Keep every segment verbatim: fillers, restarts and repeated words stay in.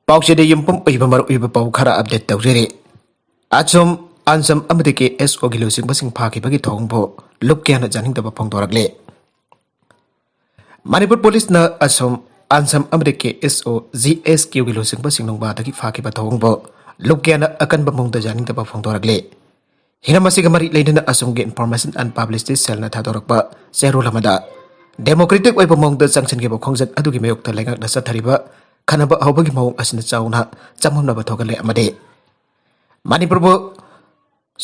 ꯄꯥꯎꯆꯦꯗ ꯌꯨꯝꯐꯝ ꯑꯣꯏꯕ ꯃꯔꯨꯑꯣꯏꯕ ꯄꯥꯎ ꯈꯔ ꯑꯞꯗꯦꯠ ꯇꯧꯖꯔꯤ꯫ ꯑꯁꯣꯝ, ꯑꯟꯁꯝ ꯑꯃꯗꯤ ꯀꯦ ꯑꯦꯁ ꯑꯣꯒꯤ ꯂꯨꯆꯤꯡꯕꯁꯤꯡ ꯐꯥꯈꯤꯕꯒꯤ ꯊꯧꯑꯣꯡꯕꯨ ꯂꯨꯞ ꯀꯌꯥꯅ ꯌꯥꯅꯤꯡꯗꯕ ꯐꯣꯡꯗꯣꯔꯛꯂꯤ꯫ ꯃꯅꯤꯄꯨꯔ ꯄꯨꯂꯤꯁꯅ ꯑꯁꯣꯝ, ꯑꯟꯁꯝ ꯑꯃꯗꯤ ꯀꯦ ꯑꯦꯁ ꯑꯣ, ꯖꯤ ꯑꯦꯁ ꯀ꯭ꯌꯨꯒꯤ ꯂꯨꯆꯤꯡꯕꯁꯤꯡ ꯅꯨꯡꯕꯥꯗꯒꯤ ꯐꯥꯈꯤꯕ ꯊꯧꯑꯣꯡꯕꯨ ꯂꯨꯞ ꯀꯌꯥꯅ ꯑꯀꯟꯕ ꯃꯑꯣꯡꯗ ꯌꯥꯅꯤꯡꯗꯕ ꯐꯣꯡꯗꯣꯔꯛꯂꯤ꯫ ꯍꯤꯔꯝ ꯑꯁꯤꯒ ꯃꯔꯤ ꯂꯩꯅꯅ ꯑꯁꯣꯝꯒꯤ Information and Publicity Cellꯅ ꯊꯥꯗꯣꯔꯛꯄ ꯆꯦꯔꯣꯜ ꯑꯃꯗ, ꯗꯦꯃꯣꯀ꯭ꯔꯦꯇꯤꯛ ꯑꯣꯏꯕ ꯃꯑꯣꯡꯗ ꯆꯪꯁꯤꯟꯈꯤꯕ ꯈꯣꯡꯆꯠ ꯑꯗꯨꯒꯤ ꯃꯥꯌꯣꯛꯇ ꯂꯩꯉꯥꯛꯅ ꯆꯠꯊꯔꯤꯕ ꯈꯟꯅꯕ ꯍꯧꯕꯒꯤ ꯃꯑꯣꯡ ꯑꯁꯤꯅ ꯆꯥꯎꯅ ꯆꯃꯝꯅꯕ ꯊꯣꯛꯍꯜꯂꯦ ꯑꯃꯗꯤ ꯃꯅꯤꯄꯨꯔꯕꯨ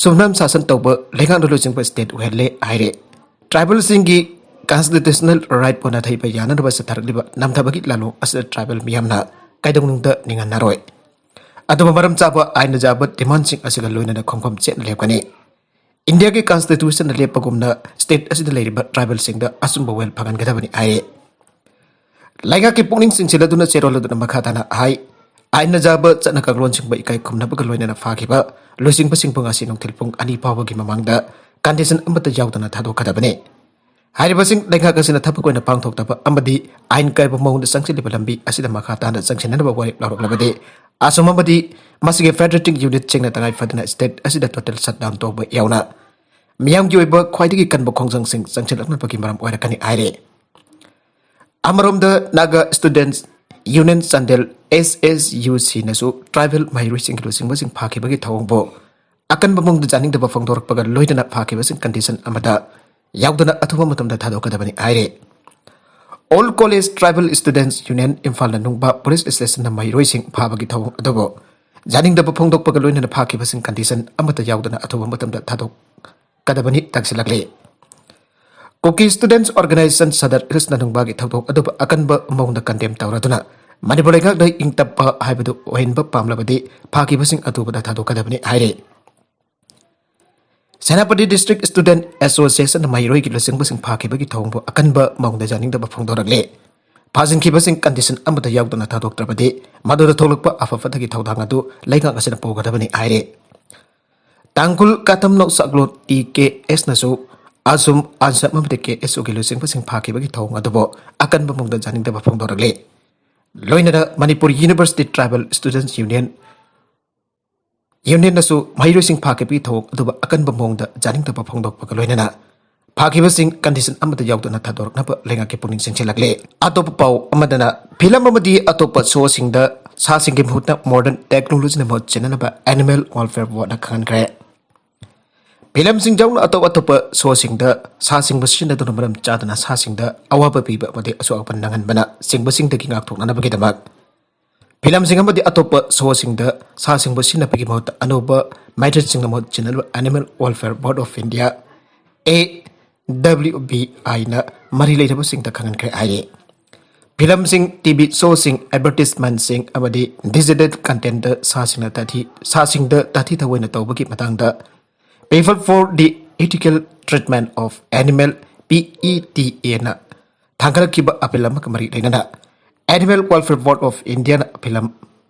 ꯁꯨꯞꯅꯝ ꯁꯥꯁꯟ ꯇꯧꯕ ꯂꯩꯉꯥꯛꯅ ꯂꯨꯆꯤꯡꯕ state ꯑꯣꯏꯍꯜꯂꯦ ꯍꯥꯏꯔꯦ꯫ ꯇ꯭ꯔꯥꯏꯕꯦꯜꯁꯤꯡꯒꯤ constitutional rightꯄꯨ ꯅꯥꯊꯩꯕ ꯌꯥꯅꯅꯕ ꯆꯠꯊꯔꯛꯂꯤꯕ ꯅꯝꯊꯕꯒꯤ ꯂꯥꯂꯣꯡ ꯑꯁꯤꯗ ꯇ꯭ꯔꯥꯏꯕꯦꯜ ꯃꯤꯌꯥꯝꯅ ꯀꯩꯗꯧꯅꯨꯡꯗ ꯅꯤꯡꯍꯟꯅꯔꯣꯏ꯫ ꯑꯗꯨꯕꯨ ꯃꯔꯝ ꯆꯥꯕ ꯑꯥꯏꯟꯅ ꯆꯥꯕ demandꯁꯤꯡ ꯑꯁꯤꯒ ꯂꯣꯏꯅꯅ ꯈꯣꯡꯐꯝ ꯆꯦꯠꯅ ꯂꯦꯞꯀꯅꯤ꯫ ꯏꯟꯗꯤꯌꯥꯒꯤ constitutionꯅ ꯂꯦꯞꯄꯒꯨꯝꯅ state ꯑꯁꯤꯗ ꯂꯩꯔꯤꯕ ꯇ꯭ꯔꯥꯏꯕꯦꯜꯁꯤꯡꯗ ꯑꯆꯨꯝꯕ ꯋꯦꯜ ꯐꯪꯍꯟꯒꯗꯕꯅꯤ ꯍꯥꯏꯔꯦ꯫ ꯂꯩꯉꯥꯛꯀꯤ ꯄꯨꯛꯅꯤꯡ ꯆꯤꯡꯁꯤꯜꯂꯗꯨꯅ ꯆꯦꯔꯣꯜ ꯑꯗꯨꯅ ꯃꯈꯥ ꯇꯥꯅ ꯍꯥꯏ, ꯑꯥꯏꯟꯅ ꯆꯥꯕ ꯆꯠꯅ ꯀꯥꯡꯂꯣꯟꯁꯤꯡꯕꯨ ꯏꯀꯥꯏ ꯈꯨꯝꯅꯕꯒ ꯂꯣꯏꯅꯅ ꯐꯥꯈꯤꯕ ꯂꯨꯆꯤꯡꯕꯁꯤꯡꯕꯨ ꯉꯁꯤ ꯅꯨꯡꯊꯤꯜ ꯄꯨꯡ ꯑꯅꯤ ꯐꯥꯎꯕꯒꯤ ꯃꯃꯥꯡꯗ condition ꯑꯃꯠꯇ ꯌꯥꯎꯗꯅ ꯊꯥꯗꯣꯛꯀꯗꯕꯅꯤ꯫ ꯍꯥꯏꯔꯤꯕꯁꯤꯡ ꯂꯩꯉꯥꯛ ꯑꯁꯤꯅ ꯊꯕꯛ ꯑꯣꯏꯅ ꯄꯥꯡꯊꯣꯛꯇꯕ ꯑꯃꯗꯤ ꯑꯥꯏꯟ ꯀꯥꯏꯕ ꯃꯑꯣꯡꯗ ꯆꯪꯁꯤꯜꯂꯤꯕ ꯂꯝꯕꯤ ꯑꯁꯤꯗ ꯃꯈꯥ ꯇꯥꯅ ꯆꯪꯁꯤꯟꯅꯅꯕ ꯋꯥꯔꯦꯞ ꯂꯧꯔꯛꯂꯕꯗꯤ, ꯑꯁꯣꯝ ꯑꯃꯗꯤ ꯃꯁꯤꯒꯤ federating unitꯁꯤꯡꯅ ꯇꯉꯥꯏ ꯐꯗꯅ state ꯑꯁꯤꯗ total shutdown ꯇꯧꯕ ꯌꯥꯎꯅ ꯃꯤꯌꯥꯝꯒꯤ ꯑꯣꯏꯕ ꯈ꯭ꯋꯥꯏꯗꯒꯤ ꯀꯟꯕ ꯈꯣꯡꯖꯪꯁꯤꯡ ꯆꯪꯁꯤꯜꯂꯛꯅꯕꯒꯤ ꯃꯔꯝ ꯑꯣꯏꯔꯛꯀꯅꯤ ꯍꯥꯏꯔꯤ꯫ ꯑꯃꯔꯣꯝꯗ, Naga Students Union ꯆꯥꯟꯗꯦꯜ, ꯑꯦꯁ ꯑꯦꯁ ꯌꯨ ꯁꯤꯅꯁꯨ ꯇ꯭ꯔꯥꯏꯕꯦꯜ ꯃꯍꯩꯔꯣꯏꯁꯤꯡꯒꯤ ꯂꯨꯆꯤꯡꯕꯁꯤꯡ ꯐꯥꯈꯤꯕꯒꯤ ꯊꯧꯑꯣꯡꯕꯨ ꯑꯀꯟꯕ ꯃꯑꯣꯡꯗ ꯌꯥꯅꯤꯡꯗꯕ ꯐꯣꯡꯗꯣꯔꯛꯄꯒ ꯂꯣꯏꯅꯅ ꯐꯥꯈꯤꯕꯁꯤꯡ condition ꯑꯃꯗ ꯌꯥꯎꯗꯅ ꯑꯊꯨꯕ ꯃꯇꯝꯗ ꯊꯥꯗꯣꯛꯀꯗꯕꯅꯤ ꯍꯥꯏꯔꯤ꯫ All College Tribal Students Union ꯏꯝꯐꯥꯜꯅ ꯅꯨꯡꯕ police stationꯅ ꯃꯍꯩꯔꯣꯏꯁꯤꯡ ꯐꯥꯕꯒꯤ ꯊꯧꯑꯣꯡ ꯑꯗꯨꯕꯨ ꯌꯥꯅꯤꯡꯗꯕ ꯐꯣꯡꯗꯣꯛꯄꯒ ꯂꯣꯏꯅꯅ ꯐꯥꯈꯤꯕꯁꯤꯡ condition ꯑꯃꯠꯇ ꯌꯥꯎꯗꯅ ꯑꯊꯨꯕ ꯃꯇꯝꯗ ꯊꯥꯗꯣꯛꯀꯗꯕꯅꯤ ꯇꯥꯛꯁꯤꯜꯂꯛꯂꯤ꯫ Kuki Students Organisation ꯁꯗꯔ ꯍꯤꯜꯁꯅ ꯅꯨꯡꯕꯥꯒꯤ ꯊꯧꯗꯣꯛ ꯑꯗꯨꯕꯨ ꯑꯀꯟꯕ ꯃꯑꯣꯡꯗ condemn ꯇꯧꯔꯗꯨꯅ ꯃꯅꯤꯄꯨꯔ ꯂꯩꯉꯥꯛꯅ ꯏꯪ ꯇꯞꯄ ꯍꯥꯏꯕꯗꯨ ꯑꯣꯏꯍꯟꯕ ꯄꯥꯝꯂꯕꯗꯤ ꯐꯥꯈꯤꯕꯁꯤꯡ ꯑꯊꯨꯕꯗ ꯊꯥꯗꯣꯛꯀꯗꯕꯅꯤ ꯍꯥꯏꯔꯤ꯫ ꯁꯦꯅꯥꯄꯇꯤ District Student Associationꯅ ꯃꯍꯩꯔꯣꯏꯒꯤ ꯂꯨꯆꯤꯡꯕꯁꯤꯡ ꯐꯥꯈꯤꯕꯒꯤ ꯊꯧꯑꯣꯡꯕꯨ ꯑꯀꯟꯕ ꯃꯑꯣꯡꯗ ꯌꯥꯅꯤꯡꯗꯕ ꯐꯣꯡꯗꯣꯔꯛꯂꯦ꯫ ꯐꯥꯖꯤꯟꯈꯤꯕꯁꯤꯡ condition ꯑꯃꯠꯇ ꯌꯥꯎꯗꯅ ꯊꯥꯗꯣꯛꯇ꯭ꯔꯕꯗꯤ ꯃꯗꯨꯗ ꯊꯣꯛꯂꯛꯄ ꯑꯐ ꯐꯠꯇꯒꯤ ꯊꯧꯗꯥꯡ ꯑꯗꯨ ꯂꯩꯉꯥꯛ ꯑꯁꯤꯅ ꯄꯨꯒꯗꯕꯅꯤ ꯍꯥꯏꯔꯤ꯫ ꯇꯥꯡꯈꯨꯜ ꯀꯥꯊꯝꯅꯧ ꯁꯛꯂꯣꯠ ꯏ ꯀꯦ ꯑꯦꯁꯅꯁꯨ ꯑꯁꯨꯝ ꯑꯟꯁꯝ ꯑꯃꯗꯤ ꯀꯦ ꯑꯦꯁ ꯑꯣꯒꯤ ꯂꯨꯆꯤꯡꯕꯁꯤꯡ ꯐꯥꯈꯤꯕꯒꯤ ꯊꯧꯑꯣꯡ ꯑꯗꯨꯕꯨ ꯑꯀꯟꯕ ꯃꯑꯣꯡꯗ ꯌꯥꯅꯤꯡꯗꯕ ꯐꯣꯡꯗꯣꯔꯛꯂꯤ꯫ ꯂꯣꯏꯅꯅ ꯃꯅꯤꯄꯨꯔ ꯌꯨꯅꯤꯚꯔꯁꯤꯇꯤ ꯇ꯭ꯔꯥꯏꯕꯦꯜ ꯁ꯭ꯇꯨꯗꯦꯟꯠꯁ ꯌꯨꯅꯤꯌꯟ, ꯌꯨꯅꯤꯌꯟꯅꯁꯨ ꯃꯍꯩꯔꯣꯏꯁꯤꯡ ꯐꯥꯈꯤꯕꯒꯤ ꯊꯧꯑꯣꯡ ꯑꯗꯨꯕꯨ ꯑꯀꯟꯕ ꯃꯑꯣꯡꯗ ꯌꯥꯅꯤꯡꯗꯕ ꯐꯣꯡꯗꯣꯛꯄꯒ ꯂꯣꯏꯅꯅ ꯐꯥꯈꯤꯕꯁꯤꯡ ꯀꯟꯗꯤꯁꯟ ꯑꯃꯗ ꯌꯥꯎꯗꯅ ꯊꯥꯗꯣꯔꯛꯅꯕ ꯂꯩꯉꯥꯛꯀꯤ ꯄꯨꯛꯅꯤꯡ ꯆꯤꯡꯁꯤꯜꯂꯛꯂꯤ꯫ ꯑꯇꯣꯞꯄ ꯄꯥꯎ ꯑꯃꯗꯅ, ꯐꯤꯂꯝ ꯑꯃꯗꯤ ꯑꯇꯣꯞꯄ ꯁꯣꯁꯤꯡꯗ ꯁꯥꯁꯤꯡꯒꯤ ꯃꯍꯨꯠꯇ ꯃꯣꯗꯔꯟ ꯇꯦꯛꯅꯣꯂꯣꯖꯤꯅ ꯃꯍꯨꯠ ꯁꯤꯟꯅꯅꯕ ꯑꯦꯅꯤꯃꯦꯜ ꯋꯦꯜꯐꯤꯌꯔ ꯕꯣꯔꯗꯅ ꯈꯪꯍꯟꯈ꯭ꯔꯦ꯫ ꯐꯤꯂꯝꯁꯤꯡ ꯌꯥꯎꯅ ꯑꯇꯣꯞ ꯑꯇꯣꯞꯄ ꯁꯣꯁꯤꯡꯗ ꯁꯥꯁꯤꯡꯕꯨ ꯁꯤꯖꯤꯟꯅꯗꯨꯅ ꯃꯔꯝ ꯆꯥꯗꯅ ꯁꯥꯁꯤꯡꯗ ꯑꯋꯥꯕ ꯄꯤꯕ ꯑꯃꯗꯤ ꯑꯁꯣꯛ ꯑꯄꯟ ꯅꯪꯍꯟꯕꯅ ꯆꯤꯡꯕꯁꯤꯡꯗꯒꯤ ꯉꯥꯛꯊꯣꯛꯅꯅꯕꯒꯤꯗꯃꯛ ꯐꯤꯂꯝꯁꯤꯡ ꯑꯃꯗꯤ ꯑꯇꯣꯞꯄ ꯁꯣꯁꯤꯡꯗ ꯁꯥꯁꯤꯡꯕꯨ ꯁꯤꯖꯤꯟꯅꯕꯒꯤ ꯃꯍꯨꯠꯇ ꯑꯅꯧꯕ ꯃꯦꯊꯗꯁꯤꯡꯅ ꯃꯍꯨꯠ ꯁꯤꯟꯅꯅꯕ animal welfare board of India, A W B ꯑꯥꯏꯅ ꯃꯔꯤ ꯂꯩꯅꯕꯁꯤꯡꯗ ꯈꯪꯍꯟꯈ꯭ꯔꯦ ꯍꯥꯏꯔꯤ꯫ ꯐꯤꯂꯝꯁꯤꯡ, ꯇꯤꯚꯤ ꯁꯣꯁꯤꯡ, ꯑꯦꯗꯚꯔꯇꯤꯁꯃꯦꯟꯠꯁꯤꯡ ꯑꯃꯗꯤ ꯗꯤꯖꯤꯇꯦꯜ ꯀꯟꯇꯦꯟꯠꯇ ꯁꯥꯁꯤꯡꯅ ꯇꯥꯊꯤ-, ꯁꯥꯁꯤꯡꯗ ꯇꯥꯊꯤ ꯇꯥꯑꯣꯏꯅ ꯇꯧꯕꯒꯤ ꯃꯇꯥꯡꯗ People for the Ethical Treatment of Animal, P E T ꯑꯦꯅ ꯊꯥꯡꯒꯠꯂꯛꯈꯤꯕ ꯑꯄꯤꯜ ꯑꯃꯒ ꯃꯔꯤ ꯂꯩꯅꯅ ꯑꯦꯅꯤꯃꯦꯜ ꯋꯦꯜꯐꯤꯌꯔ ꯕꯣꯔꯗ ꯑꯣꯐ ꯏꯟꯗꯤꯌꯥꯅ film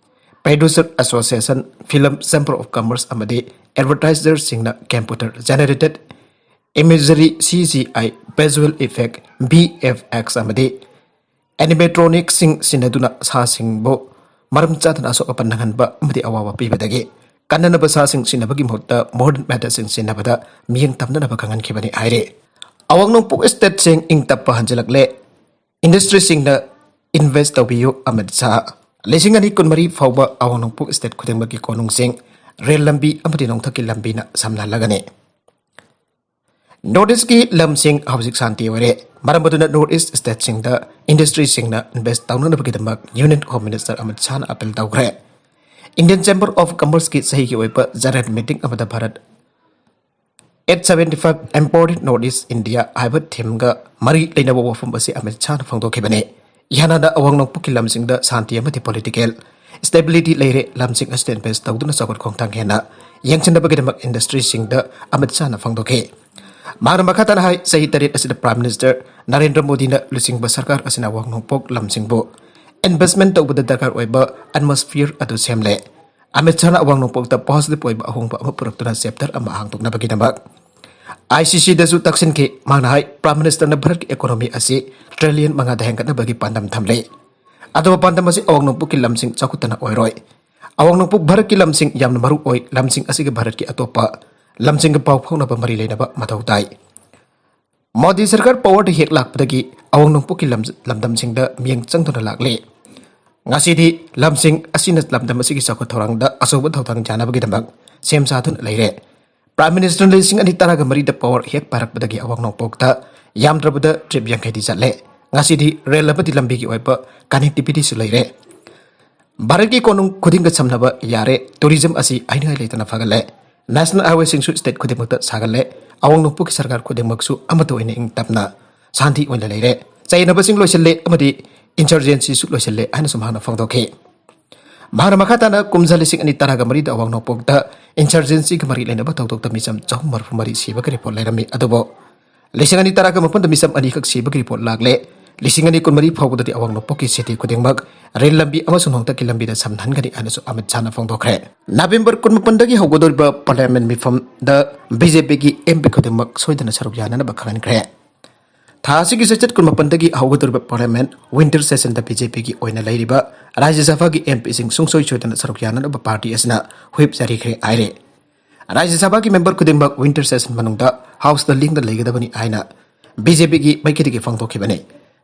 producer association, film chamber of commerce ꯑꯃꯗꯤ ꯑꯦꯗꯚꯔꯇꯥꯏꯖꯔꯁꯤꯡꯅ computer generated imagery, C G I, visual effect, V F X ꯑꯃꯗꯤ ꯑꯦꯅꯤꯃꯦꯇ꯭ꯔꯣꯅꯤꯛꯁꯤꯡ ꯁꯤꯖꯤꯟꯅꯗꯨꯅ ꯁꯥꯁꯤꯡꯕꯨ ꯃꯔꯝ ꯆꯥꯗꯅ ꯑꯁꯣꯛ ꯑꯄꯟ ꯅꯪꯍꯟꯕ ꯑꯃꯗꯤ ꯑꯋꯥꯕ ꯄꯤꯕꯗꯒꯤ ꯀꯟꯅꯅꯕ ꯁꯥꯁꯤꯡ ꯁꯤꯖꯤꯟꯅꯕꯒꯤ ꯃꯍꯨꯠꯇ ꯃꯣꯗꯔꯟ ꯃꯦꯊꯗꯁꯤꯡ ꯁꯤꯖꯤꯟꯅꯕꯗ ꯃꯤꯠꯌꯦꯡ ꯊꯝꯅꯅꯕ ꯈꯪꯍꯟꯈꯤꯕꯅꯤ ꯍꯥꯏꯔꯤ꯫ ꯑꯋꯥꯡ ꯅꯣꯡꯄꯣꯛ ꯁ꯭ꯇꯦꯠꯁꯤꯡ ꯏꯪ ꯇꯞꯄ ꯍꯟꯖꯤꯜꯂꯛꯂꯦ, ꯏꯟꯗꯁꯇ꯭ꯔꯤꯁꯤꯡꯅ ꯏꯟꯚꯦꯁ꯭ꯠ ꯇꯧꯕꯤꯌꯨ, ꯑꯃꯤꯠ ꯁꯥꯍ꯫ ꯂꯤꯁꯤꯡ ꯑꯅꯤ ꯀꯨꯟꯃꯔꯤ ꯐꯥꯎꯕ ꯑꯋꯥꯡ ꯅꯣꯡꯄꯣꯛ ꯁ꯭ꯇꯦꯠ ꯈꯨꯗꯤꯡꯃꯛꯀꯤ ꯀꯣꯅꯨꯡꯁꯤꯡ ꯔꯦꯜ ꯂꯝꯕꯤ ꯑꯃꯗꯤ ꯅꯣꯡꯊꯛꯀꯤ ꯂꯝꯕꯤꯅ ꯁꯝꯅꯍꯜꯂꯒꯅꯤ꯫ ꯅꯣꯔꯠ ꯏꯁ꯭ꯠꯀꯤ ꯂꯝꯁꯤꯡ ꯍꯧꯖꯤꯛ ꯁꯥꯟꯇꯤ ꯑꯣꯏꯔꯦ꯫ ꯃꯔꯝ ꯑꯗꯨꯅ ꯅꯣꯔꯠ ꯏꯁ꯭ꯠ ꯁ꯭ꯇꯦꯠꯁꯤꯡꯗ ꯏꯟꯗꯁꯇ꯭ꯔꯤꯁꯤꯡꯅ ꯏꯟꯚꯦꯁ꯭ꯠ ꯇꯧꯅꯅꯕꯒꯤꯗꯃꯛ ꯌꯨꯅꯤꯌꯟ ꯍꯣꯝ ꯃꯤꯅꯤꯁꯇꯔ ꯑꯃꯤꯠ ꯁꯥꯍꯅ ꯑꯄꯤꯜ ꯇꯧꯈ꯭ꯔꯦ꯫ ꯏꯟꯗꯤꯌꯟ ꯆꯦꯝꯕꯔ ꯑꯣꯐ ꯀꯃꯔꯁꯀꯤ ꯆꯍꯤꯒꯤ ꯑꯣꯏꯕ ꯖꯦꯅꯔꯦꯜ ꯃꯤꯇꯤꯡ ꯑꯃꯗ Bharat eight seventy five Embodied North East India ꯍꯥꯏꯕ ꯊꯤꯝꯒ ꯃꯔꯤ ꯂꯩꯅꯕ ꯋꯥꯐꯝ ꯑꯁꯤ ꯑꯃꯤꯠ ꯁꯥꯍꯅ ꯐꯣꯡꯗꯣꯛꯈꯤꯕꯅꯤ꯫ ꯏꯍꯥꯟ ꯍꯥꯟꯅ ꯑꯋꯥꯡ ꯅꯣꯡꯄꯣꯛꯀꯤ ꯂꯝꯁꯤꯡꯗ ꯁꯥꯟꯇꯤ ꯑꯃꯗꯤ ꯄꯣꯂꯤꯇꯤꯀꯦꯜ ꯁ꯭ꯇꯦꯕꯤꯂꯤꯇꯤ ꯂꯩꯔꯦ, ꯂꯝꯁꯤꯡ ꯑꯁꯤꯗ ꯏꯟꯚꯦꯁ꯭ꯠ ꯇꯧꯗꯨꯅ ꯆꯥꯎꯈꯠ ꯈꯣꯡꯊꯥꯡ ꯍꯦꯟꯅ ꯌꯦꯡꯁꯤꯟꯅꯕꯒꯤꯗꯃꯛ ꯏꯟꯗꯁꯇ꯭ꯔꯤꯁꯤꯡꯗ ꯑꯃꯤꯠ ꯁꯥꯍꯅ ꯐꯣꯡꯗꯣꯛꯈꯤ꯫ ꯃꯍꯥꯛꯅ ꯃꯈꯥ ꯇꯥꯅ ꯍꯥꯏ, ꯆꯍꯤ ꯇꯔꯦꯠ ꯑꯁꯤꯗ ꯄ꯭ꯔꯥꯏꯝ ꯃꯤꯅꯤꯁꯇꯔ ꯅꯔꯦꯟꯗ꯭ꯔ ꯃꯣꯗꯤꯅ ꯂꯨꯆꯤꯡꯕ ꯁꯔꯀꯥꯔ ꯑꯁꯤꯅ ꯑꯋꯥꯡ ꯅꯣꯡꯄꯣꯛ ꯂꯝꯁꯤꯡꯕꯨ ꯏꯟꯚꯦꯁ꯭ꯠꯃꯦꯟꯠ ꯇꯧꯕꯗ ꯗꯔꯀꯥꯔ ꯑꯣꯏꯕ ꯑꯦꯠꯃꯣꯁꯐꯤꯌꯔ ꯑꯗꯨ ꯁꯦꯝꯂꯦ꯫ ꯑꯃꯤꯠ ꯁꯥꯍꯅ ꯑꯋꯥꯡ ꯅꯣꯡꯄꯣꯛꯇ ꯄꯣꯖꯤꯇꯤꯚ ꯑꯣꯏꯕ ꯑꯍꯣꯡꯕ ꯑꯃ ꯄꯨꯔꯛꯇꯨꯅ ꯆꯦꯞꯇꯔ ꯑꯃ ꯍꯥꯡꯗꯣꯛꯅꯕꯒꯤꯗꯃꯛ ꯑꯥꯏ ꯁꯤ ꯁꯤꯗꯁꯨ ꯇꯛꯁꯤꯟꯈꯤ꯫ ꯃꯍꯥꯛꯅ ꯍꯥꯏ, ꯄ꯭ꯔꯥꯏꯝ ꯃꯤꯅꯤꯁꯇꯔꯅ ꯚꯥꯔꯠꯀꯤ ꯏꯀꯣꯅꯣꯃꯤ ꯑꯁꯤ ꯇ꯭ꯔꯤꯂꯤꯌꯟ ꯃꯉꯥꯗ ꯍꯦꯟꯒꯠꯅꯕꯒꯤ ꯄꯥꯟꯗꯝ ꯊꯝꯂꯤ꯫ ꯑꯗꯨꯒ ꯄꯥꯟꯗꯝ ꯑꯁꯤ ꯑꯋꯥꯡ ꯅꯣꯡꯄꯣꯛꯀꯤ ꯂꯝꯁꯤꯡ ꯆꯥꯎꯈꯠꯇꯅ ꯑꯣꯏꯔꯣꯏ꯫ ꯑꯋꯥꯡ ꯅꯣꯡꯄꯣꯛ ꯚꯥꯔꯠꯀꯤ ꯂꯝꯁꯤꯡ ꯌꯥꯝꯅ ꯃꯔꯨ ꯑꯣꯏ꯫ ꯂꯝꯁꯤꯡ ꯑꯁꯤꯒ ꯚꯥꯔꯠꯀꯤ ꯑꯇꯣꯞꯄ ꯂꯝꯁꯤꯡꯒ ꯄꯥꯎ ꯐꯥꯎꯅꯕ ꯃꯔꯤ ꯂꯩꯅꯕ ꯃꯊꯧ ꯇꯥꯏ꯫ ꯃꯣꯗꯤ ꯁꯔꯀꯥꯔ ꯄꯋꯥꯔꯗ ꯍꯦꯛ ꯂꯥꯛꯄꯗꯒꯤ ꯑꯋꯥꯡ ꯅꯣꯡꯄꯣꯛꯀꯤ ꯂꯝ-, ꯂꯝꯗꯝꯁꯤꯡꯗ ꯃꯤꯠꯌꯦꯡ ꯆꯪꯗꯨꯅ ꯂꯥꯛꯂꯤ꯫ ꯉꯁꯤꯗꯤ ꯂꯝꯁꯤꯡ ꯑꯁꯤꯅ ꯂꯝꯗꯝ ꯑꯁꯤꯒꯤ ꯆꯥꯎꯈꯠ ꯊꯧꯔꯥꯡꯗ ꯑꯆꯧꯕ ꯊꯧꯗꯥꯡ ꯌꯥꯅꯕꯒꯤꯗꯃꯛ ꯁꯦꯝ ꯁꯥꯗꯨꯅ ꯂꯩꯔꯦ꯫ ꯄ꯭ꯔꯥꯏꯝ ꯃꯤꯅꯤꯁꯇꯔ ꯂꯤꯁꯤꯡ ꯑꯅꯤ ꯇꯔꯥꯒ ꯃꯔꯤꯗ ꯄꯋꯥꯔ ꯍꯦꯛ ꯄꯥꯏꯔꯛꯄꯗꯒꯤ ꯑꯋꯥꯡ ꯅꯣꯡꯄꯣꯛꯇ ꯌꯥꯝꯗ꯭ꯔꯕꯗ ꯇ꯭ꯔꯤꯞ ꯌꯥꯡꯈꯩꯗꯤ ꯆꯠꯂꯦ꯫ ꯉꯁꯤꯗꯤ ꯔꯦꯜ ꯑꯃꯗꯤ ꯂꯝꯕꯤꯒꯤ ꯑꯣꯏꯕ ꯀꯅꯦꯛꯇꯤꯚꯤꯇꯤꯁꯨ ꯂꯩꯔꯦ꯫ ꯚꯥꯔꯠꯀꯤ ꯀꯣꯅꯨꯡ ꯈꯨꯗꯤꯡꯒ ꯁꯝꯅꯕ ꯌꯥꯔꯦ꯫ ꯇꯨꯔꯤꯖꯝ ꯑꯁꯤ ꯍꯥꯏꯅꯤꯡꯉꯥꯏ ꯂꯩꯇꯅ ꯐꯒꯠꯂꯦ꯫ ꯅꯦꯁꯅꯦꯜ ꯍꯥꯏꯋꯦꯁꯤꯡꯁꯨ ꯁ꯭ꯇꯦꯠ ꯈꯨꯗꯤꯡꯃꯛꯇ ꯁꯥꯒꯠꯂꯦ꯫ ꯑꯋꯥꯡ ꯅꯣꯡꯄꯣꯛꯀꯤ ꯁꯔꯀꯥꯔ ꯈꯨꯗꯤꯡꯃꯛꯁꯨ ꯑꯃꯠꯇ ꯑꯣꯏꯅ ꯏꯪ ꯇꯞꯅ ꯁꯥꯟꯇꯤ ꯑꯣꯏꯅ ꯂꯩꯔꯦ꯫ ꯆꯌꯦꯠꯅꯕꯁꯤꯡ ꯂꯣꯏꯁꯤꯜꯂꯦ ꯑꯃꯗꯤ ꯏꯟꯁꯔꯖꯦꯟꯁꯤꯁꯨ ꯂꯣꯏꯁꯤꯜꯂꯦ ꯍꯥꯏꯅꯁꯨ ꯃꯍꯥꯛꯅ ꯐꯣꯡꯗꯣꯛꯈꯤ꯫ ꯃꯍꯥꯛꯅ ꯃꯈꯥ ꯇꯥꯅ ꯀꯨꯝꯖꯥ ꯂꯤꯁꯤꯡ ꯑꯅꯤ ꯇꯔꯥꯒ ꯃꯔꯤꯗ ꯑꯋꯥꯡ ꯅꯣꯡꯄꯣꯛꯇ ꯏꯟꯁꯔꯖꯦꯟꯁꯤꯒ ꯃꯔꯤ ꯂꯩꯅꯕ ꯊꯧꯗꯣꯛꯇ ꯃꯤꯆꯝ ꯆꯍꯨꯝ ꯃꯔꯤꯐꯨ ꯃꯔꯤ ꯁꯤꯕꯒꯤ ꯔꯤꯄꯣꯔꯠ ꯂꯩꯔꯝꯃꯤ꯫ ꯑꯗꯨꯕꯨ ꯂꯤꯁꯤꯡ ꯑꯅꯤ ꯇꯔꯥꯒ ꯃꯥꯄꯟꯗ ꯃꯤꯆꯝ ꯑꯅꯤꯈꯛ ꯁꯤꯕꯒꯤ ꯔꯤꯄꯣꯔꯠ ꯂꯥꯛꯂꯦ꯫ ꯂꯤꯁꯤꯡ ꯑꯅꯤ ꯀꯨꯟꯃꯔꯤ ꯐꯥꯎꯕꯗꯗꯤ ꯑꯋꯥꯡ ꯅꯣꯡꯄꯣꯛꯀꯤ ꯁꯤꯇꯤ ꯈꯨꯗꯤꯡꯃꯛ ꯔꯦꯜ ꯂꯝꯕꯤ ꯑꯃꯁꯨꯡ ꯅꯣꯡꯊꯛꯀꯤ ꯂꯝꯕꯤꯗ ꯁꯝꯅꯍꯟꯒꯅꯤ ꯍꯥꯏꯅꯁꯨ ꯑꯃꯤꯠ ꯁꯥꯍꯅ ꯐꯣꯡꯗꯣꯛꯈ꯭ꯔꯦ꯫ ꯅꯕꯦꯝꯕꯔ ꯀꯨꯟꯃꯥꯄꯟꯗꯒꯤ ꯍꯧꯒꯗꯧꯔꯤꯕ ꯄꯥꯔꯂꯤꯌꯥꯃꯦꯟ ꯃꯤꯐꯝꯗ ꯕꯤ ꯖꯦ ꯄꯤꯒꯤ ꯑꯦꯝ ꯄꯤ ꯈꯨꯗꯤꯡꯃꯛ ꯁꯣꯏꯗꯅ ꯁꯔꯨꯛ ꯌꯥꯅꯅꯕ ꯈꯪꯍꯟꯈ꯭ꯔꯦ꯫ ꯊꯥ ꯑꯁꯤꯒꯤ ꯆꯩꯆꯠ ꯀꯨꯟꯃꯥꯄꯟꯗꯒꯤ ꯍꯧꯒꯗꯧꯔꯤꯕ ꯄꯥꯔꯂꯤꯌꯥꯃꯦꯟ ꯋꯤꯟꯇꯔ ꯁꯦꯁꯟꯗ ꯕꯤ ꯖꯦ ꯄꯤꯒꯤ ꯑꯣꯏꯅ ꯂꯩꯔꯤꯕ ꯔꯥꯖ꯭ꯌ ꯁꯚꯥꯒꯤ ꯑꯦꯝ ꯄꯤꯁꯤꯡ ꯁꯨꯡꯁꯣꯏ ꯁꯣꯏꯗꯅ ꯁꯔꯨꯛ ꯌꯥꯅꯅꯕ ꯄꯥꯔꯇꯤ ꯑꯁꯤꯅ ꯍꯨꯏꯞ ꯖꯥꯔꯤꯈ꯭ꯔꯦ ꯍꯥꯏꯔꯦ꯫ ꯔꯥꯖ꯭ꯌ ꯁꯚꯥꯒꯤ ꯃꯦꯝꯕꯔ ꯈꯨꯗꯤꯡꯃꯛ ꯋꯤꯟꯇꯔ ꯁꯦꯁꯟ ꯃꯅꯨꯡꯗ ꯍꯥꯎꯁꯇ ꯂꯦꯡꯗꯅ ꯂꯩꯒꯗꯕꯅꯤ ꯍꯥꯏꯅ ꯕꯤ ꯖꯦ ꯄꯤꯒꯤ ꯃꯥꯏꯀꯩꯗꯒꯤ ꯐꯣꯡꯗꯣꯛꯈꯤꯕꯅꯤ꯫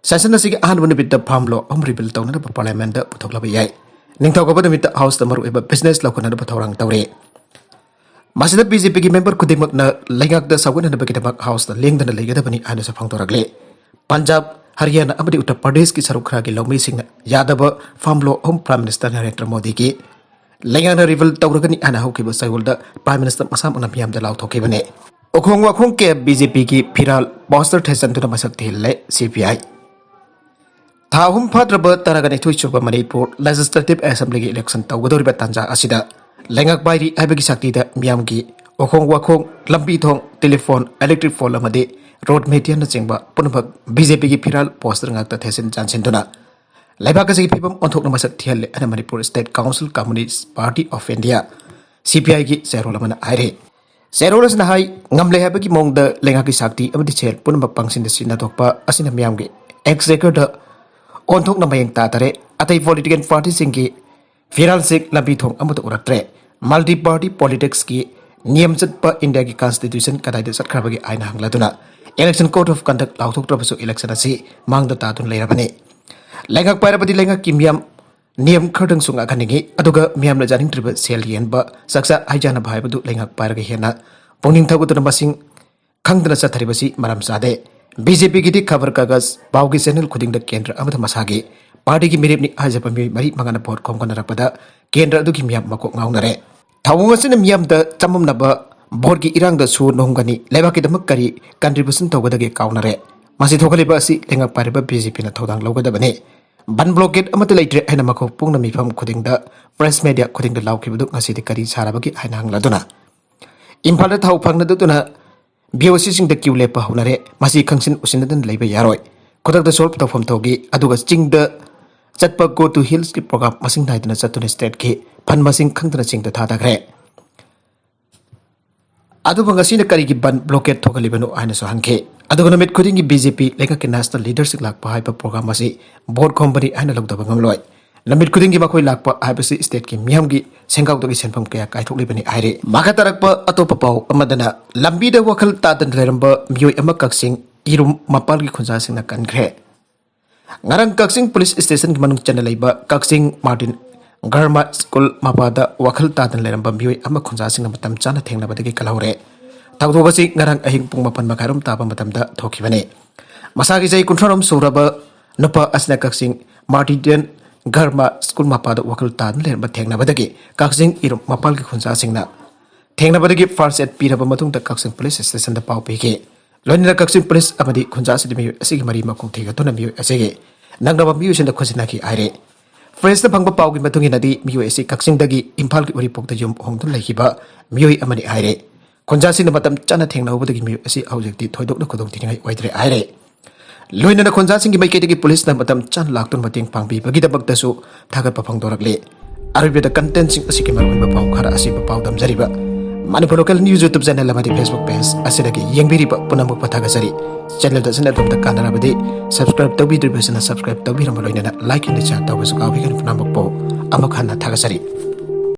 ꯁꯦꯁꯟ ꯑꯁꯤꯒꯤ ꯑꯍꯥꯟꯕ ꯅꯨꯃꯤꯠꯇ ꯐꯥꯔꯝ ꯂꯣ ꯑꯍꯨꯝ ꯔꯤꯄꯤꯜ ꯇꯧꯅꯅꯕ ꯄꯥꯔꯂꯤꯌꯥꯃꯦꯟꯗ ꯄꯨꯊꯣꯛꯂꯕ ꯌꯥꯏ꯫ ꯅꯤꯡꯊꯧꯀꯥꯕ ꯅꯨꯃꯤꯠꯇ ꯍꯥꯎꯁꯇ ꯃꯔꯨꯑꯣꯏꯕ ꯕꯤꯖꯤꯅꯦꯁ ꯂꯧꯈꯠꯅꯅꯕ ꯊꯧꯔꯥꯡ ꯇꯧꯔꯤ꯫ ꯃꯁꯤꯗ ꯕꯤ ꯖꯦ ꯄꯤꯒꯤ ꯃꯦꯝꯕꯔ ꯈꯨꯗꯤꯡꯃꯛꯅ ꯂꯩꯉꯥꯛꯇ ꯁꯧꯒꯠꯅꯅꯕꯒꯤꯗꯃꯛ ꯍꯥꯎꯁꯇ ꯂꯦꯡꯗꯅ ꯂꯩꯒꯗꯕꯅꯤ ꯍꯥꯏꯅꯁꯨ ꯐꯣꯡꯗꯣꯔꯛꯂꯤ꯫ ꯄꯟꯖꯥꯕ, ꯍꯔꯤꯌꯥꯅꯥ ꯑꯃꯗꯤ ꯎꯠꯇꯔ ꯄ꯭ꯔꯗꯦꯁꯀꯤ ꯁꯔꯨꯛ ꯈꯔꯒꯤ ꯂꯧꯃꯤꯁꯤꯡꯅ ꯌꯥꯗꯕ ꯐꯥꯔꯝ ꯂꯣ ꯑꯍꯨꯝ ꯄ꯭ꯔꯥꯏꯝ ꯃꯤꯅꯤꯁꯇꯔ ꯅꯔꯦꯟꯗ꯭ꯔ ꯃꯣꯗꯤꯒꯤ ꯂꯩꯉꯥꯛꯅ ꯔꯤꯄꯤꯜ ꯇꯧꯔꯒꯅꯤ ꯍꯥꯏꯅ ꯍꯧꯈꯤꯕ ꯆꯌꯣꯜꯗ ꯄ꯭ꯔꯥꯏꯝ ꯃꯤꯅꯤꯁꯇꯔ ꯃꯁꯥꯃꯛꯅ ꯃꯤꯌꯥꯝꯗ ꯂꯥꯎꯊꯣꯛꯈꯤꯕꯅꯤ꯫ ꯎꯈꯣꯡ ꯋꯥꯈꯣꯡ ꯀꯌꯥ ꯕꯤ ꯖꯦ ꯄꯤꯒꯤ ꯐꯤꯔꯥꯜ ꯄꯣꯁꯇꯔ ꯊꯦꯠꯆꯟꯗꯨꯅ ꯃꯁꯛ ꯊꯤꯍꯜꯂꯦ ꯁꯤ ꯄꯤ ꯑꯥꯏ꯫ ꯊꯥ ꯑꯍꯨꯝ ꯐꯥꯗ꯭ꯔꯕ ꯇꯔꯥꯒ ꯅꯤꯊꯣꯏ ꯁꯨꯕ ꯃꯅꯤꯄꯨꯔ ꯂꯦꯖꯤꯁꯂꯦꯇꯤꯚ ꯑꯦꯁꯦꯝꯕ꯭ꯂꯤꯒꯤ ꯏꯂꯦꯛꯁꯟ ꯇꯧꯒꯗꯧꯔꯤꯕ ꯇꯥꯟꯖꯥ ꯑꯁꯤꯗ ꯂꯩꯉꯥꯛ ꯄꯥꯏꯔꯤ ꯍꯥꯏꯕꯒꯤ ꯁꯛꯇꯤꯗ ꯃꯤꯌꯥꯝꯒꯤ ꯎꯈꯣꯡ ꯋꯥꯈꯣꯡ, ꯂꯝꯕꯤ ꯊꯣꯡ, ꯇꯦꯂꯤꯐꯣꯟ, ꯏꯂꯦꯛꯇ꯭ꯔꯤꯛ ꯄꯣꯜ ꯑꯃꯗꯤ ꯔꯣꯗ ꯃꯦꯇꯤꯌꯥꯅꯆꯤꯡꯕ ꯄꯨꯝꯅꯃꯛ ꯕꯤ ꯖꯦ ꯄꯤꯒꯤ ꯐꯤꯔꯥꯜ ꯄꯣꯁꯇꯔ ꯉꯥꯛꯇ ꯊꯦꯠꯆꯤꯟ ꯆꯥꯟꯁꯤꯟꯗꯨꯅ ꯂꯩꯕꯥꯛ ꯑꯁꯤꯒꯤ ꯐꯤꯕꯝ ꯑꯣꯟꯊꯣꯛꯅ ꯃꯁꯛ ꯊꯤꯍꯜꯂꯦ ꯍꯥꯏꯅ Manipur state council communist party of India, C P ꯑꯥꯏꯒꯤ ꯆꯦꯔꯣꯜ ꯑꯃꯅ ꯍꯥꯏꯔꯤ꯫ ꯆꯦꯔꯣꯜ ꯑꯁꯤꯅ ꯍꯥꯏ, ꯉꯝꯂꯦ ꯍꯥꯏꯕꯒꯤ ꯃꯑꯣꯡꯗ ꯂꯩꯉꯥꯛꯀꯤ ꯁꯛꯇꯤ ꯑꯃꯗꯤ ꯁꯦꯜ ꯄꯨꯝꯅꯃꯛ ꯄꯥꯡꯁꯤꯟꯗ ꯁꯤꯖꯤꯟꯅꯊꯣꯛꯄ ꯑꯁꯤꯅ ꯃꯤꯌꯥꯝꯒꯤ ꯑꯦꯛꯁꯆꯦꯀꯔꯗ ꯑꯣꯟꯊꯣꯛꯅ ꯃꯌꯦꯡ ꯇꯥꯗꯔꯦ꯫ ꯑꯇꯩ ꯄꯣꯂꯤꯇꯤꯀꯦꯜ ꯄꯥꯔꯇꯤꯁꯤꯡꯒꯤ ꯐꯤꯔꯥꯜꯁꯤꯡ ꯂꯝꯕꯤ ꯊꯣꯡ ꯑꯃꯠꯇ ꯎꯔꯛꯇ꯭ꯔꯦ꯫ ꯃꯜꯇꯤ ꯄꯥꯔꯇꯤ ꯄꯣꯂꯤꯇꯤꯛꯁꯀꯤ ꯅꯤꯌꯝ ꯆꯠꯄ ꯏꯟꯗꯤꯌꯥꯒꯤ ꯀꯟꯁꯇꯤꯇ꯭ꯌꯨꯁꯟ ꯀꯗꯥꯏꯗ ꯆꯠꯈ꯭ꯔꯕꯒꯦ ꯍꯥꯏꯅ ꯍꯪꯂꯗꯨꯅ election code of conduct ꯂꯥꯎꯊꯣꯛꯇ꯭ꯔꯕꯁꯨ election ꯑꯁꯤ ꯃꯥꯡꯗ ꯇꯥꯗꯨꯅ ꯂꯩꯔꯕꯅꯤ꯫ ꯂꯩꯉꯥꯛ ꯄꯥꯏꯔꯕꯗꯤ ꯂꯩꯉꯥꯛꯀꯤ ꯃꯤꯌꯥꯝ ꯅꯤꯌꯝ ꯈꯔꯗꯪꯁꯨ ꯉꯥꯛꯍꯟꯅꯤꯡꯏ, ꯑꯗꯨꯒ ꯃꯤꯌꯥꯝꯅ ꯌꯥꯅꯤꯡꯗ꯭ꯔꯤꯕ ꯁꯦꯜ ꯌꯦꯟꯕ, ꯆꯥꯛꯆꯥ ꯍꯩꯖꯥꯟꯅꯕ ꯍꯥꯏꯕꯗꯨ ꯂꯩꯉꯥꯛ ꯄꯥꯏꯔꯒ ꯍꯦꯟꯅ ꯄꯨꯛꯅꯤꯡ ꯊꯧꯒꯠꯇꯨꯅ ꯃꯁꯤꯡ ꯈꯪꯗꯅ ꯆꯠꯊꯔꯤꯕꯁꯤ ꯃꯔꯝ ꯆꯥꯗꯦ꯫ ꯕꯤ ꯖꯦ ꯄꯤꯒꯤꯗꯤ ꯈꯕꯔ ꯀꯥꯒꯖ, ꯄꯥꯎꯒꯤ ꯆꯦꯅꯦꯜ ꯈꯨꯗꯤꯡꯗ ꯀꯦꯟꯗ꯭ꯔ ꯑꯃꯗ ꯃꯁꯥꯒꯤ ꯄꯥꯔꯇꯤꯒꯤ ꯃꯤꯔꯦꯞꯅꯤ ꯍꯥꯏꯖꯕ ꯃꯤꯑꯣꯏ ꯃꯔꯤ ꯃꯉꯥꯅ ꯚꯣꯠ ꯈꯣꯝꯒꯠꯅꯔꯛꯄꯗ ꯀꯦꯟꯗ꯭ꯔ ꯑꯗꯨꯒꯤ ꯃꯤꯌꯥꯝ ꯃꯀꯣꯛ ꯉꯥꯎꯅꯔꯦ꯫ ꯊꯧꯑꯣꯡ ꯑꯁꯤꯅ ꯃꯤꯌꯥꯝꯗ ꯆꯃꯝꯅꯕ, ꯚꯣꯠꯀꯤ ꯏꯔꯥꯡꯗ ꯁꯨꯔ ꯅꯣꯝꯒꯅꯤ, ꯂꯩꯕꯥꯛꯀꯤꯗꯃꯛ ꯀꯔꯤ ꯀꯟꯇ꯭ꯔꯤꯕ꯭ꯌꯨꯁꯟ ꯇꯧꯒꯗꯒꯦ ꯀꯥꯎꯅꯔꯦ꯫ ꯃꯁꯤ ꯊꯣꯛꯍꯜꯂꯤꯕ ꯑꯁꯤ ꯂꯩꯉꯥꯛ ꯄꯥꯏꯔꯤꯕ ꯕꯤ ꯖꯦ ꯄꯤꯅ ꯊꯧꯗꯥꯡ ꯂꯧꯒꯗꯕꯅꯤ꯫ ꯕꯟ ꯕ꯭ꯂꯣꯀꯦꯠ ꯑꯃꯠꯇ ꯂꯩꯇ꯭ꯔꯦ ꯍꯥꯏꯅ ꯃꯈꯣꯛ ꯄꯨꯡꯅ ꯃꯤꯐꯝ ꯈꯨꯗꯤꯡꯗ, ꯄ꯭ꯔꯦꯁ ꯃꯦꯗꯤꯌꯥ ꯈꯨꯗꯤꯡꯗ ꯂꯥꯎꯈꯤꯕꯗꯨ ꯉꯁꯤꯗꯤ ꯀꯔꯤ ꯁꯥꯔꯕꯒꯦ ꯍꯥꯏꯅ ꯍꯪꯂꯗꯨꯅ ꯏꯝꯐꯥꯜꯗ ꯊꯥꯎ ꯐꯪꯅꯗꯗꯨꯅ ꯕꯤ ꯑꯣ ꯁꯤꯁꯤꯡꯗ ꯀ꯭ꯌꯨ ꯂꯦꯞꯄ ꯍꯧꯅꯔꯦ꯫ ꯃꯁꯤ ꯈꯪꯁꯤꯟ ꯎꯁꯤꯟꯅꯗꯅ ꯂꯩꯕ ꯌꯥꯔꯣꯏ꯫ ꯈꯨꯗꯛꯇ ꯁꯣꯜꯕ ꯇꯧꯐꯝ ꯊꯣꯛꯏ꯫ ꯑꯗꯨꯒ ꯆꯤꯡꯗ ꯆꯠꯄ Go to Hillsꯀꯤ ꯄ꯭ꯔꯣꯒ꯭ꯔꯥꯝ ꯃꯁꯤꯡ ꯅꯥꯏꯗꯅ ꯆꯠꯇꯨꯅ ꯁ꯭ꯇꯦꯠꯀꯤ ꯐꯟ ꯃꯁꯤꯡ ꯈꯪꯗꯅ ꯆꯤꯡꯗ ꯊꯥꯗꯈ꯭ꯔꯦ꯫ ꯑꯗꯨꯕꯨ ꯉꯁꯤꯅ ꯀꯔꯤꯒꯤ ꯕꯟ ꯕ꯭ꯂꯣꯀꯦꯠ ꯊꯣꯛꯍꯜꯂꯤꯕꯅꯣ ꯍꯥꯏꯅꯁꯨ ꯍꯪꯈꯤ꯫ ꯑꯗꯨꯒ ꯅꯨꯃꯤꯠ ꯈꯨꯗꯤꯡꯒꯤ ꯕꯤ ꯖꯦ ꯄꯤ ꯂꯩꯉꯥꯛꯀꯤ ꯅꯦꯁꯅꯦꯜ ꯂꯤꯗꯔꯁꯤꯡ ꯂꯥꯛꯄ ꯍꯥꯏꯕ ꯄ꯭ꯔꯣꯒ꯭ꯔꯥꯝ ꯑꯁꯤ ꯚꯣꯠ ꯈꯣꯝꯕꯅꯤ ꯍꯥꯏꯅ ꯂꯧꯗꯕ ꯉꯝꯂꯣꯏ꯫ ꯅꯨꯃꯤꯠ ꯈꯨꯗꯤꯡꯒꯤ ꯃꯈꯣꯏ ꯂꯥꯛꯄ ꯍꯥꯏꯕꯁꯤ ꯁ꯭ꯇꯦꯠꯀꯤ ꯃꯤꯌꯥꯝꯒꯤ ꯁꯦꯟꯒꯥꯎꯗꯒꯤ ꯁꯦꯟꯐꯝ ꯀꯌꯥ ꯀꯥꯏꯊꯣꯛꯂꯤꯕꯅꯤ ꯍꯥꯏꯔꯤ꯫ ꯃꯈꯥ ꯇꯥꯔꯛꯄ ꯑꯇꯣꯞꯄ ꯄꯥꯎ ꯑꯃꯗꯅ ꯂꯝꯕꯤꯗ ꯋꯥꯈꯜ ꯇꯥꯗꯅ ꯂꯩꯔꯝꯕ ꯃꯤꯑꯣꯏ ꯑꯃ ꯀꯛꯆꯤꯡ ꯏꯔꯨꯝ ꯃꯄꯥꯜꯒꯤ ꯈꯨꯟꯖꯥꯁꯤꯡꯅ ꯀꯟꯈ꯭ꯔꯦ꯫ ꯉꯔꯥꯡ ꯀꯛꯆꯤꯡ ꯄꯨꯂꯤꯁ ꯁ꯭ꯇꯦꯁꯟꯒꯤ ꯃꯅꯨꯡ ꯆꯟꯅ ꯂꯩꯕ ꯀꯛꯆꯤꯡ ꯃꯥꯔꯇꯤꯟ ꯒꯔꯃ ꯁ꯭ꯀꯨꯜ ꯃꯄꯥꯗ ꯋꯥꯈꯜ ꯇꯥꯗꯅ ꯂꯩꯔꯝꯕ ꯃꯤꯑꯣꯏ ꯑꯃ ꯈꯨꯟꯖꯥꯁꯤꯡꯅ ꯃꯇꯝ ꯆꯥꯅ ꯊꯦꯡꯅꯕꯗꯒꯤ ꯀꯜꯍꯧꯔꯦ꯫ ꯊꯧꯗꯣꯛ ꯑꯁꯤ ꯉꯔꯥꯡ ꯑꯍꯤꯡ ꯄꯨꯡ ꯃꯥꯄꯟ ꯃꯈꯥꯏꯔꯣꯝ ꯇꯥꯕ ꯃꯇꯝꯗ ꯊꯣꯛꯈꯤꯕꯅꯤ꯫ ꯃꯁꯥꯒꯤ ꯆꯍꯤ ꯀꯨꯟꯊ꯭ꯔꯥꯔꯣꯝ ꯁꯨꯔꯕ ꯅꯨꯄꯥ ꯑꯁꯤꯅ ꯀꯛꯆꯤꯡ ꯃꯥꯔꯇꯤꯟ ꯒꯔꯃ ꯁ꯭ꯀꯨꯜ ꯃꯄꯥꯗ ꯋꯥꯈꯜ ꯇꯥꯗꯨꯅ ꯂꯩꯔꯝꯕ ꯊꯦꯡꯅꯕꯗꯒꯤ ꯀꯛꯆꯤꯡ ꯏꯔꯨꯝ ꯃꯄꯥꯜꯒꯤ ꯈꯨꯟꯖꯥꯁꯤꯡꯅ ꯊꯦꯡꯅꯕꯗꯒꯤ ꯐꯥꯔꯁ ꯑꯦꯗ ꯄꯤꯔꯕ ꯃꯇꯨꯡꯗ ꯀꯛꯆꯤꯡ ꯄꯨꯂꯤꯁ ꯁ꯭ꯇꯦꯁꯟꯗ ꯄꯥꯎ ꯄꯤꯈꯤ꯫ ꯂꯣꯏꯅꯅ ꯀꯛꯆꯤꯡ ꯄꯨꯂꯤꯁ ꯑꯃꯗꯤ ꯈꯨꯟꯖꯥꯁꯤꯗ ꯃꯤꯑꯣꯏ ꯑꯁꯤꯒꯤ ꯃꯔꯤ ꯃꯈꯣꯡ ꯊꯤꯒꯠꯇꯨꯅ ꯃꯤꯑꯣꯏ ꯑꯁꯤꯒꯤ ꯅꯛꯅꯕ ꯃꯤꯑꯣꯏꯁꯤꯡꯗ ꯈꯨꯠꯁꯤꯟꯅꯈꯤ ꯍꯥꯏꯔꯦ꯫ ꯄ꯭ꯔꯦꯁꯇ ꯐꯪꯕ ꯄꯥꯎꯒꯤ ꯃꯇꯨꯡ ꯏꯟꯅꯗꯤ ꯃꯤꯑꯣꯏ ꯑꯁꯤ ꯀꯛꯆꯤꯡꯗꯒꯤ ꯏꯝꯐꯥꯜꯒꯤ ꯎꯔꯤꯄꯣꯛꯇ ꯌꯨꯝ ꯍꯣꯡꯗꯨꯅ ꯂꯩꯈꯤꯕ ꯃꯤꯑꯣꯏ ꯑꯃꯅꯤ ꯍꯥꯏꯔꯦ꯫ ꯈꯨꯟꯖꯥꯁꯤꯡꯅ ꯃꯇꯝ ꯆꯥꯅ ꯊꯦꯡꯅꯍꯧꯕꯗꯒꯤ ꯃꯤꯑꯣꯏ ꯑꯁꯤ ꯍꯧꯖꯤꯛꯇꯤ ꯊꯣꯏꯗꯣꯛꯅ ꯈꯨꯗꯣꯡꯊꯤꯅꯤꯡꯉꯥꯏ ꯑꯣꯏꯗ꯭ꯔꯦ ꯍꯥꯏꯔꯦ꯫ ꯂꯣꯏꯅꯅ ꯈꯨꯟꯖꯥꯁꯤꯡꯒꯤ ꯃꯥꯏꯀꯩꯗꯒꯤ ꯄꯨꯂꯤꯁꯅ ꯃꯇꯝ ꯆꯥꯅ ꯂꯥꯛꯇꯨꯅ ꯃꯇꯦꯡ ꯄꯥꯡꯕꯤꯕꯒꯤꯗꯃꯛꯇꯁꯨ ꯊꯥꯒꯠꯄ ꯐꯣꯡꯗꯣꯔꯛꯂꯤ꯫ ꯑꯔꯣꯏꯕꯗ ꯀꯟꯇꯦꯟꯁꯤꯡ ꯑꯁꯤꯒꯤ ꯃꯔꯨꯑꯣꯏꯕ ꯄꯥꯎ ꯈꯔ ꯑꯁꯤꯕꯨ ꯄꯥꯎꯗꯝꯖꯔꯤꯕ Manipur local news YouTube channel ꯑꯃꯗꯤ ꯐꯦꯁꯕꯨꯛ ꯄꯦꯖ ꯑꯁꯤꯗꯒꯤ ꯌꯦꯡꯕꯤꯔꯤꯕ ꯄꯨꯝꯅꯃꯛꯄꯨ ꯊꯥꯒꯠꯆꯔꯤ꯫ ꯆꯦꯅꯦꯜ ꯑꯁꯤꯅ ꯑꯗꯣꯝꯗ ꯀꯥꯟꯅꯔꯕꯗꯤ Subscribe ꯇꯧꯕꯤꯗ꯭ꯔꯤꯕꯁꯤꯅ subscribe ꯇꯧꯕꯤꯔꯝꯕ ꯂꯣꯏꯅꯅ like and share ꯇꯧꯕꯁꯨ ꯀꯥꯎꯕꯤꯒꯅꯨ꯫ ꯄꯨꯝꯅꯃꯛꯄꯨ ꯑꯃꯨꯛ ꯍꯟꯅ ꯊꯥꯒꯠꯆꯔꯤ꯫